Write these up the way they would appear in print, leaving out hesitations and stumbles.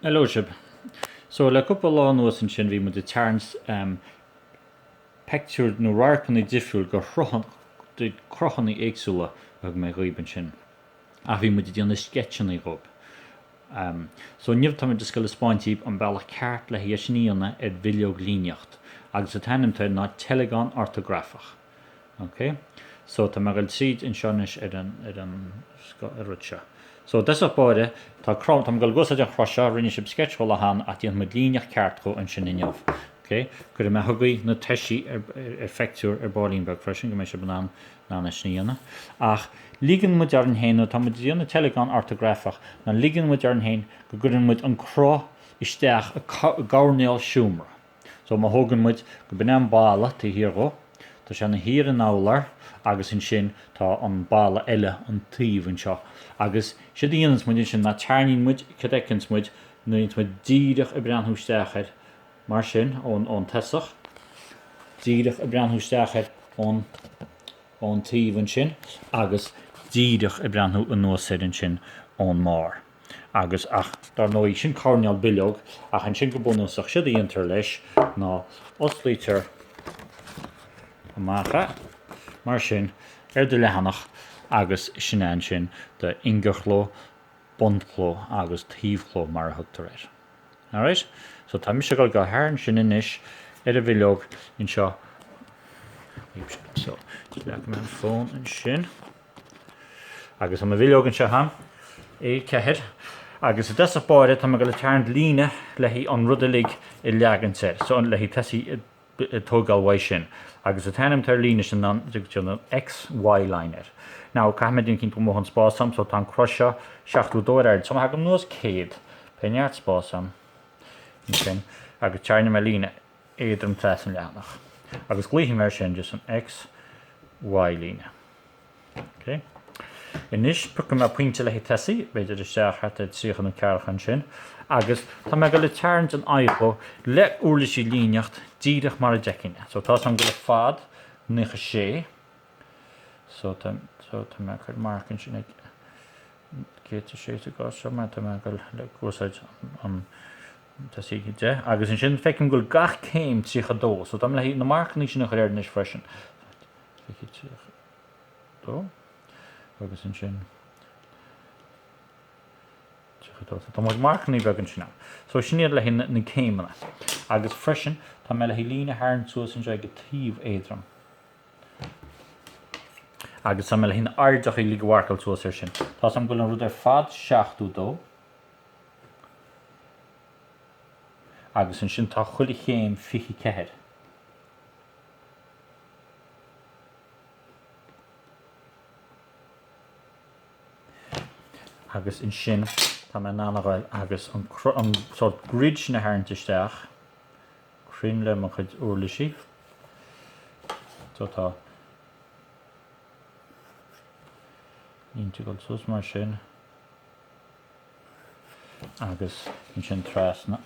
Hello sibh. So le cúpla lá anuas ansin bhí muid ag tarraingt ehm peictiúir nó radharcanna difriúil de de cruthanna éagsúla a thug mé dhaoib ansin. Ach bhí muid ag déanamh sceitseanna dhóib. Ehm so inniu tá muid ag goil a 'spáint daoib an bealach ceart le hé sin a dhéanamh ar bhileog líníocht agus an t-ainm atá air ná teilgeán ortagrafach. Ok. So tá mé ag dul tríd anseo anois ar an, ar an, ar rud seo. So i dtosach báire, tá cruth, tá mé ag dul ag úsáid an chruth seo, rinne sibh sketch dhó lá cheana ach déanfaidh muid líníocht ceart dhó ansin inniu. Ok. Cuirfidh mé chugaibh na toisí ar, ar, ar pheictiúr ar baillín beag freisin go mbeidh sibh in ann, in ann é sin a dhéanamh. Ach ligeann muid orainn féin, nuair atá muid ag déanamh teilgeán ortagrafach, ná ligeann muid orainn féin go gcuireann muid an cruth isteach i gcoirnéal seomra. So má thógann muid go b'in é an balla taobh thiar dhó, tá sé ina thiar in urlár agus ansin tá an balla eile an taobh anseo. Agus séard a dhéananns muid ansin ná tarraingíonn muid cad a fheiceanns muid nuair a bhíonns muid díreach ag breathnú isteach air mar sin ón ón tosach, díreach ag breathnú isteach air ón ón taobh ansin agus díreach ag breathnú anuas air ansin ón mbarr. Agus, ach, dar ndóigh, sin coirnéal bileog, ach ansin go bunúsach, séard a dhéantar leis ná osclaítear amach é, mar sin, ar do leathanach agus sin é ansin do ingearchló, bunchló agus taobhchló mar a thugtar air. Alright? So tá mise ag dul go tharraingt sin anois ar an bhileog anseo. So, leagfaidh mé an fón ansin. Agus tá mo bhileog anseo agam, A4, agus i dtosach báire tá mé ag dul ag tarraingt líne le haghaidh an rud uilig a leagaint air, so le haghaidh tosaí ag tógáil uaidh sin. Agus an t-ainm atá ar an líne sin ná an XY line air. Now, caithfidh mé déanamh cinnte go mbeidh an spás agam, so tá an cruth seo 72 ar airde, so má thagaim anuas 100, beidh neart spás agam ansin, agus tarraingeoidh mé líne éadrom trasna an leathanach. Agus glaofaidh mé air sin just an XY líne. Ok. Anois, piocfaidh mé pointe le haghaidh tosaí, b'fhéidir isteach thart ar 30 nó ceathracha ansin, agus tá mé ag dul ag tarraingt an aghaidh le uirlisí líníocht díreach mar a d'fheicfinn é. So tá 's agam go bhfuil an fad 96, so tá, so tá mé ag cur marc ansin ag 106 sa gcás seo mar tá mé ag dul le úsáid an tosaí 10, agus ansin feicim go bhfuil gach céim 32, so tá mé le haghaidh na marcanna sin a chur air anois freisin. 32 agus ansin 32. So tá mo marcanna beag ansin ann. So sin iad le haghaidh na céimeanna. Agus freisin tá mé le haghaidh líne a tharraingt suas anseo ag an taobh éadrom. Agus tá mé le haghaidh na airdeacha uilig a mharcáil suas air sin. Tá 's agam go bhfuil an rud ar fad 72. Agus ansin tá chuile chéim 24. Agus ansin tá mé in ann a ghoil agus an an sórt grid sin a tharraingt isteach, cruinn le mo chuid uirlisí. So tá línte ag dul suas mar sin agus ansin trasna.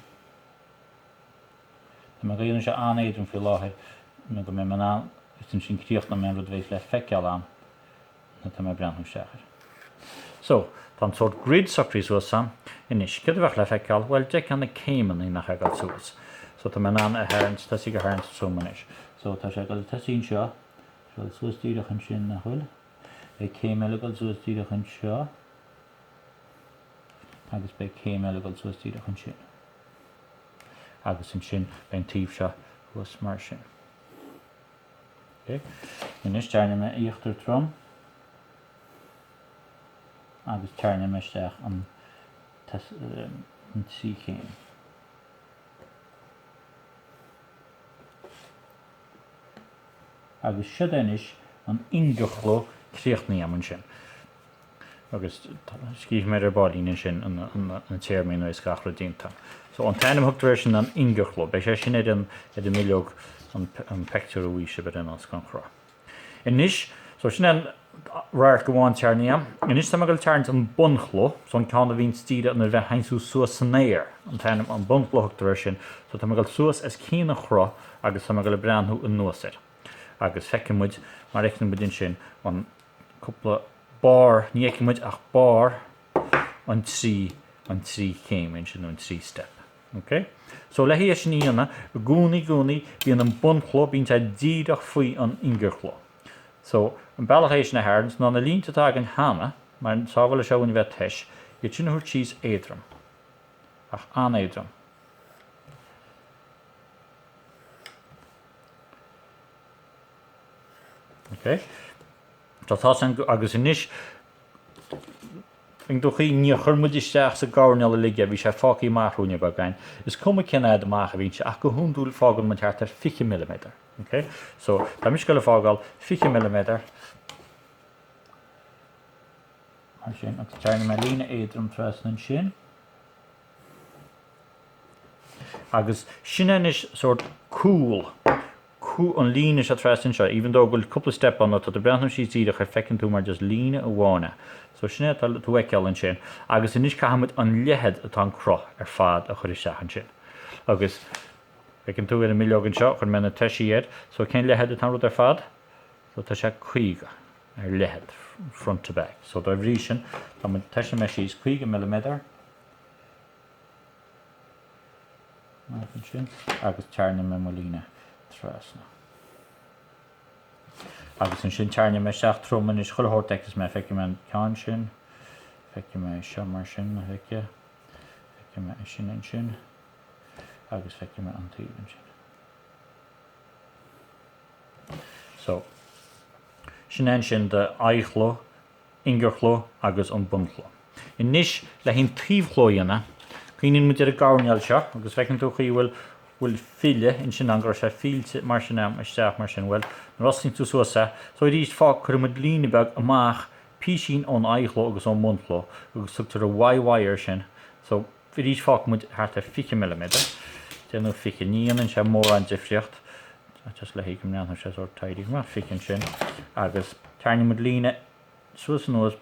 Tá mé ag déanamh seo an-éadrom faoi láthair nó go mbeidh mé in ann is ansin críochnóidh mé an rud a bheidh le feiceáil ann nuair atá mé ag breathnú isteach air. So, tá an sórt grid socraithe suas agam. Anois, céard a bheadh le feiceáil? Bhuel, d'fheicfeá na céimeanna nach ag dul suas. So, tá mé in ann a tharraingt, tosaigh a tharraingt tríom anois. So, tá sé ag dul tosaí anseo, tá sé ag dul suas díreach ansin, nach bhfuil? Beidh céim eile ag dul suas díreach anseo agus beidh céim eile ag dul suas díreach ansin. agus ansin beidh an taobh seo thuas mar sin. Ok. Anois tarraingeoidh mé íochtar trom agus tarraingeoidh mé isteach an an trí chéim. Agus siod é anois an ingearchló críochnaithe agam ansin. Agus scríobfaidh mé ar baillín ansin na téarmaí nuair is gach rud déanta. So an t-ainm a thugtar air sin ná an ingearchló. Beidh sé sin ar an ar an mbileog an an peictiúr a bhfaighidh sibh ar aon nós den chruth. Anois, so sin an radharc amháin tarraingthe agam. Anois tá mé ag dul tarraingt an bunchló, so an ceann a bhíonn díreach nuair a bheith tú suas san aer, an t-ainm an bunchló a thugtar air sin. So tá mé ag dul suas as cinn an chruth agus tá mé ag dul ag breathnú anuas air. Agus feicfidh muid, mar fheiceann muid ansin, an cúpla barr, ní fheicfidh muid ach barr an trí. an 3 chéim ansin, nó an 3 step. Ok? So le haghaidh é sin a dhéanamh, i gcónaí, i gcónaí, bíonn an bunchloch, bíonn sé díreach faoi an ingearchloch. So, an bealach é sin a tharraingt ná na línte atá againn cheana, mar sábháilfidh sé uainn a bheith ag tomhas, iad sin a thabhairt síos éadrom. Ach an-éadrom. Ok? Tá tá san agus anois Ar ndóigh níor chuir muid isteach sa gcoirnéal uilig é, bhí sé fágtha amach ruainne beag againn. Is cuma cén fhad amach a bhíonn sé ach go hiondúil fágann muid thart ar 20 milliméadar. Ok? So, tá mise ag dul a fágáil 20 milliméadar mar sin agus tarraingfidh mé líne éadrom trasna ansin. Agus sin é anois sórt cúl, cúl an líne seo trasna anseo, even though go bhfuil cúpla step ann, tá tú ag breathnú síos díreach air feiceann tú mar just líne amháin é. So sin é atá tú a fheiceáil ansin. Agus anois caithfidh muid an leithead atá an cruth ar fad a chur isteach ansin. Agus feiceann tú ar an mbileog anseo, chuir mé na toisí air. So cén leithead atá an rud ar fad? So tá sé 50 ar leithead, front to back. So dá bhrí sin, tá muid, toisfidh mé síos 50 milliméadar. Amach ansin agus tarraingfidh mé mo líne trasna. Agus ansin tarraingfidh mé isteach trom anois chuile shórt a fheiceas mé. Feicfidh mé an ceann sin, feicfidh mé seo mar sin, feicfidh, feicfidh mé sin ansin agus feicfidh mé an taobh ansin. So, sin é ansin do aghaidhchloch ingearchloch agus an bunchloch. Anois le haghaidh an taobhchló a dhéanamh, cuimhníonn muid ar an gcoirnéal seo agus feiceann tú chaoi a bhfuil bhfuil filleadh ansin ann go raibh sé fillte mar sin am isteach mar sin bhuel nuair a osclaíonn tú suas é so arís fág cuirfidh muid líne beag amach písín ón aghaidhchló agus ón mbunchloch agus tugtar a YY air sin so arís fágfaidh muid thart ar 20 milliméadar 10 nó 20 ní dhéanann sé mórán difríocht just le haghaidh go mbreathnóidh sé sórt tidy go maith 20 ansin agus tarraingfidh muid líne suas anuas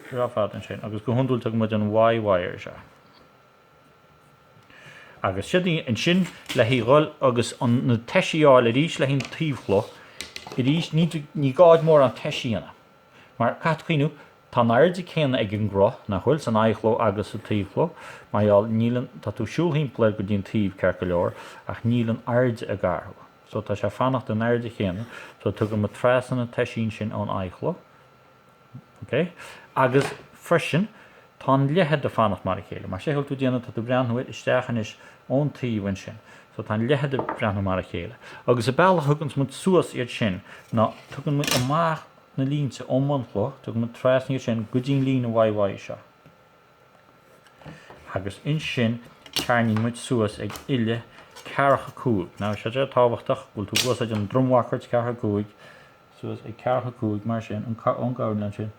breá fada ansin agus go hiondúil tugann muid an YY air seo. Agus siad ansin le haghaidh dhul agus an na toisí a fháil arís le haghaidh an taobhchló arís ní, ní gá mórán toisí a dhéanamh. Mar caithfidh tú cuimhniú, tá an airde céanna ag an gcruth, nach bhfuil, san aghaidhchló agus sa taobhchló, mar gheall, níl an, tá tú ag siúl thimpeall air go dtí an taobh ceart go leor, ach níl an airde ag athrú. So tá sé ag fanacht an airde chéanna, so tugann muid trasna na toisí sin ón aghaidhchló. Ok? Agus freisin, tá an leithead ag fanacht mar a chéile. Mar sé a bhfuil tú ag déanamh, tá tú ag breathnú air isteach anois ón taobh ansin. So tá an leithead ag breathnú mar a chéile. Agus an bealach a thugann muid suas iad sin ná tugann muid amach na línte ón mbunchloch, tugann muid trasna iad sin go dtí an líne YY seo. Agus ansin tarraingíonn muid suas ag uille 45. Now sé sé tábhachtach go bhfuil tú ag úsáid an drombhacairt 45 suas ag 45 mar sin, an ón gcoirnéal sin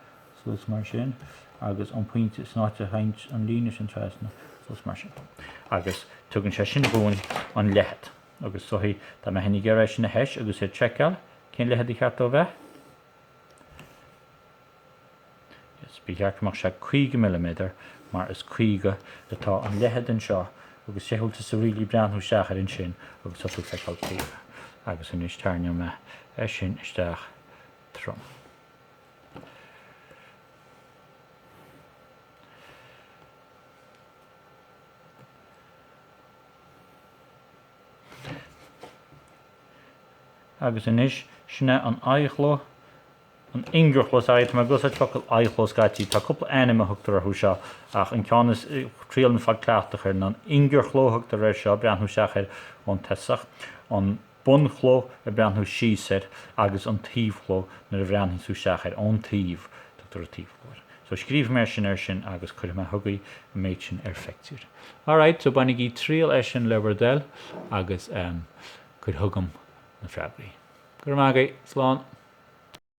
suas mar sin agus an pointe san áit a théann an líne sin trasna suas mar sin. Agus tugann sé sin dhúinn an leithead. Agus soithí, tá mé féin ag iarraidh é sin a thomhas agus é a tseiceáil, cén leithead a cheart dó a bheith? Yes, ba cheart go mbeadh sé 50 milliméadar mar is 50 atá an leithead anseo agus sé bhfuil tusa really breathnú isteach air ansin agus tá tú ag feiceáil 50. Agus anois tarraingeoidh mé é sin isteach trom. Agus anois, sin é an aghaidhchló, an ingearchló, sorry, tá mé ag úsáid focal aghaidhchló scaití, tá cúpla ainm a thugtar orthu seo, ach an ceann is triaileann fáil cleachtach air ná an ingearchló a thugtar air seo, breathnú isteach air ón tosach, an bunChló ag breathnú síos air agus an taobhchló nuair a bhreathnaíonn tú isteach air ón taobh, tugtar an taobhchló air. So scríobhfaidh mé sin air sin agus cuirfidh mé chugaibh an méid sin ar phictiúr. Alright, so bainigí triail as sin le bhur dtoil agus em cuir chugam na freagraí. Go raibh maith agaibh, slán!